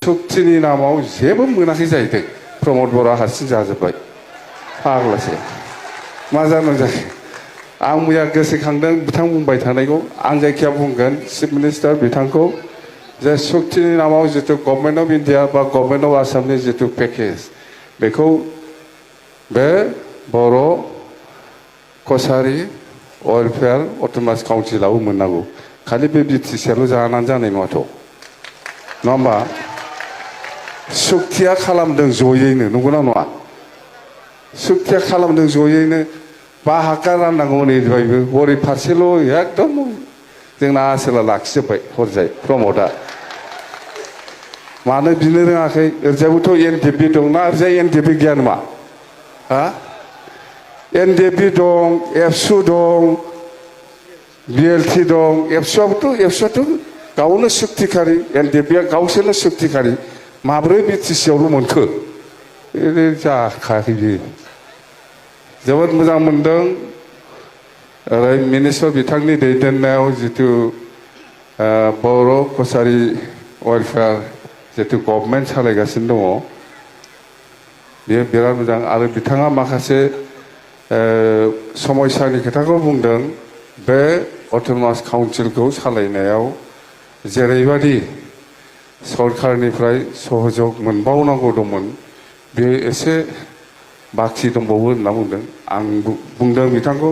सक्तिनि नामाव जेबो मोनाखै जाहैदों प्रमद बर'आ हारसिं जाजोब्बाय फाग्लासो मा जानो जाखो आं मैया गोसोखांदों बिथां बुंबाय थानायखौ आं जायखिया बुंगोन चिफ मिनिस्टार बिथांखौ जे सक्तिनि नामाव जितु गभर्नमेन्ट अफ इन्डिया बा गभर्नमेन्ट अफ आसामनि जितु पेकेज बेखौ बे बर' कसारि वेलफेयार अट'नमास काउन्सिलाव मोननांगौ खालि बे बिटिसिआल' जानानै जानाय नङाथ' नङा होमबा सक्तिया खालामदों जयैनो नंगौना नङा सक्तिया खालामदों जयैनो बाहागो राननांगौ नैबायबो हरै फारसेल' एकदम जोंना आसोला लाखिजोब्बाय हरजाय प्रमदआ मानो बिनो रोङाखै ओरैजायबोथ' एनडिएफबि दंना ओरैजाय एनडिएफबि गैया नामा हा एनडिएफबि दं एबसु दं बिएलटि दं एबसुआथ' गावनो सक्तिखारि एनडिएफबिआ गावसोरनो सक्तिखारि माब्रै बिटिसिआवल' मोनखो जाखायाखै बियो जोबोद मोजां मोनदों ओरै मिनिस्टार बिथांनि दैदेननायाव जितु बर' कसारि वेलफेयार जितु गभर्नमेन्ट सालायगासिनो दङ बेयो बिराद मोजां आरो बिथाङा माखासे समयसानि खोथाखौ बुंदों बे अट'नमास काउन्सिलखौ सालायनायाव जेरैबायदि सरकारनिफ्राय सहयोग मोनबावनांगौ दंमोन बे एसे बाखि दंबावो होनना बुंदों आं बुंदों बिथांखौ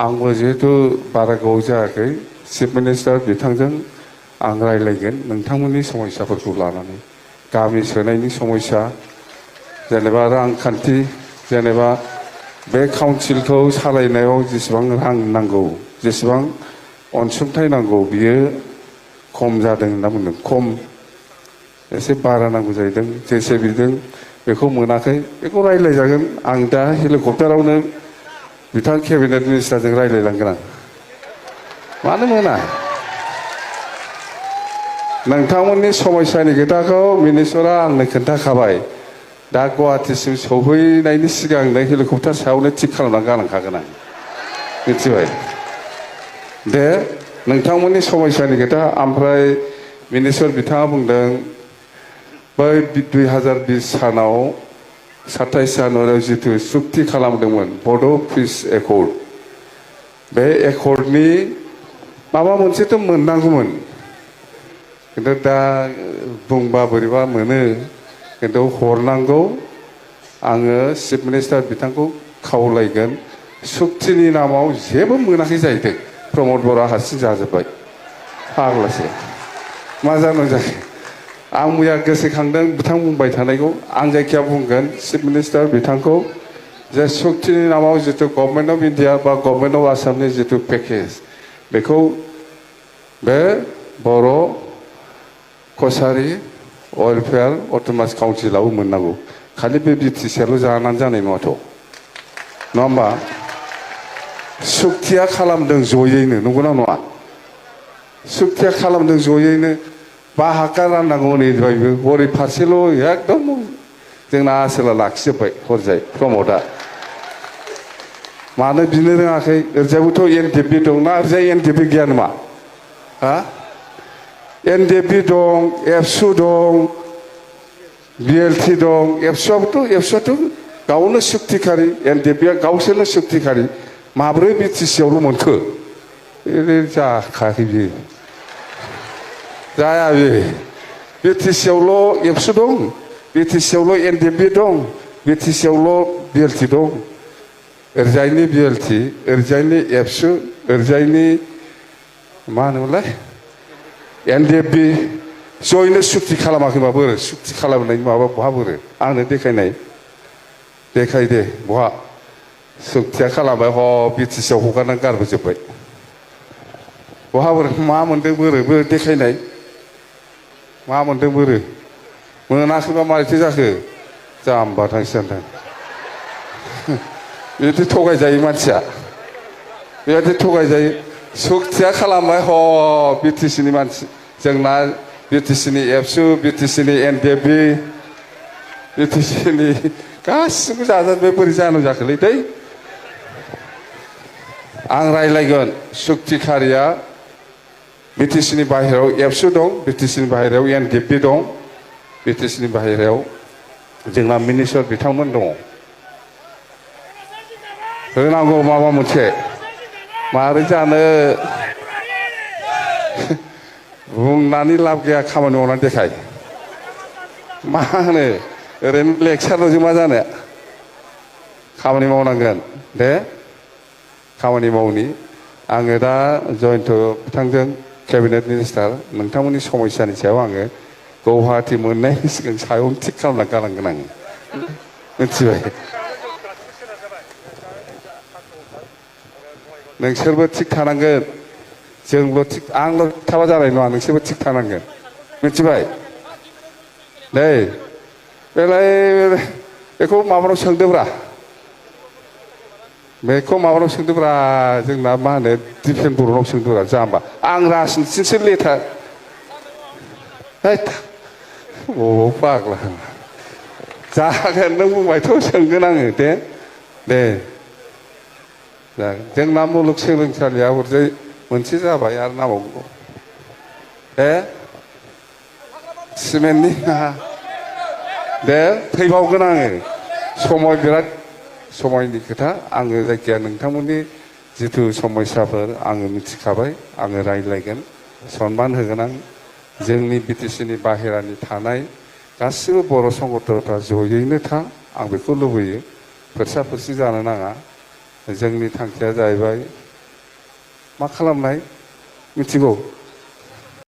आंबो जिहेतु बारा गोबाव जायाखै चिफ मिनिस्टार बिथांजों आं रायज्लायगोन नोंथांमोननि समस्याफोरखौ लानानै गामि सोनायनि समस्या जेनेबा रांखान्थि जेनेबा बे काउन्सिलखौ सालायनायाव जेसेबां रां नांगौ जेसेबां अनसुंथाइ नांगौ बियो खम जादों होनना बुंदों खम एसे बारा नांगौ जाहैदों जेसे बिदों बेखौ मोनाखै बेखौ रायज्लायजागोन आं दा हेलिकप्टारावनो बिथां केबिनेट मिनिस्टारजों रायज्लायलांगोन आं मानो मोना नोंथांमोननि समस्यानि खोथाखौ मिनिस्टारा आंनो खोन्थाखाबाय दा गुवाहाटिसिम सौहैनायनि सिगांनो हेलिकप्टार सायावनो थिग खालामनानै गालांखागोन आं मिथिबाय दे नोंथांमोननि समस्यानि खोथा ओमफ्राय मिनिस्टार बिथाङा बुंदों बै 2020 सानाव 27 जानुवारियाव जितु सुक्ति खालामदोंमोन बड' पिस एकर्ड बे एकर्डनि माबा मोनसेथ' मोननांगौमोन खिन्थु दा बुंबा बोरैबा मोनो खिन्थु हरनांगौ आङो चिफ मिनिस्टार बिथांखौ खावलायगोन सुक्तिनि नामाव जेबो मोनाखै जाहैदों प्रमद बर'आ हारसिं जाजोब्बाय फाग्लासो मा जानो जाखो आं मैया गोसोखांदों बिथां बुंबाय थानायखौ आं जायखिया बुंगोन चिफ मिनिस्टार बिथांखौ जे सक्तिनि नामाव जितु गभर्नमेन्ट अफ इन्डिया बा गभर्नमेन्ट अफ आसामनि जितु पेकेज बेखौ बे बर' कसारि वेलफेयार अट'नमास काउन्सिलाव मोननांगौ खालि बे बिटिसिआल' जानानै जानाय नङाथ' नङा होमबा सक्तिया खालामदों जयैनो नंगौना नङा सक्तिया खालामदों जयैनो बाहागो राननांगौ नैबायबो हरै फारसेल' एकदम जोंना आसोला लाखिजोब्बाय हरजाय प्रमदआ मानो बिनो रोङाखै ओरैजायबोथ' एनडिएफबि दंना ओरैजाय एनडिएफबि गैया नामा हा एनडिएफबि दं एबसु दं बिएलटि दं एबसुआथ' गावनो सक्तिखारि एनडिएफबिआ गावसोरनो सक्तिखारि माब्रै बिटिसिआवल' मोनखो जाखायाखै बियो जाया बे बिटिसिआवल' एबसु दं बिटिसिआवल' एनडिएफबि दं बिटिसिआवल' बिएलटि दं ओरैजायनि बिएलटि ओरैजायनि एबसु ओरैजायनि मा होनोमोनलाय एनडिएफबि जयैनो सुक्ति खालामाखैबा बोरो सुक्ति खालामनायनि माबा बहा बोरो आंनो देखाय दे बहा सुक्तिया खालामबाय बिटिसिआव हगारनानै गारबोजोब्बाय बहा बोरो मा मोनदों बोरो देखायनाय मा मोनदों बोरो मोनाखैबा मारैथो जाखो जाम्बा थांसिगोन बिदि थगायजायो मानसिया बेबायदि थगायजायो सक्तिया खालामबाय बिटिसिनि मानसि जोंना बिटिसिनि एबसु बिटिसिनि एनडिएफबि बिटिसिनि गासिबो जाजोब्बाय बोरै जानो जाखोलै दै आं रायज्लायगोन सक्तिखारिया बिटिसिनि बाहेरायाव एबसु दं बिटिसिनि बाहेरायाव एनडिएफबि दं बिटिसिनि बाहेरायाव जोंना मिनिस्टार बिथांमोन दङ होनांगौ माबा मोनसे मारै जानो बुंनानै लाब गैया खामानि मावनानै देखाय मा होनो ओरैनो लेक्सारल'जों मा जानो खामानि मावनांगोन दे खामानि मावनि आङो दा जयन्त बिथांजों केबिनेट मिनिस्टार नोंथांमोननि समस्यानि सायाव आङो गुवाहाटि मोननायनि सिगां सायावनो थिग खालामना गालांगोन आङो मिथिबाय नोंसोरबो थिग थानांगोन जोंल' थिग आंल' थाबा जानाय नङा नोंसोरबो थिग थानांगोन मिथिबाय नै बेलाय बेखौ माबानाव सोंदोब्रा बेखौ माबानाव सोंदोब्रा जोंना मा होनो दिपेन बर'नाव सोंदोब्रा जाम्बा आं राजनिथिजोंसो लेथार बबाव फाग्ला जागोन नों बुंबायथ' सोंगोन आङो दे जागोन जोंना मुलुगसोलोंसालिया हरजाय मोनसे जाबाय आरो नांबावगौ दे सिमेन्टनि दे फैबावगोन आङो समाय बिराद समायनि खोथा आङो जायखिया नोंथांमोननि जिथु समस्याफोर आङो मिथिखाबाय आङो रायज्लायगोन सनमान होगोन आं जोंनि बिटिसिनि बाहेरानि थानाय गासिबो बर' संगठनफ्रा जयैनो था आं बेखौ लुबैयो फोरसा फोरसि जानो नाङा जोंनि थांखिया जाहैबाय मा खालामनाय मिथिगौ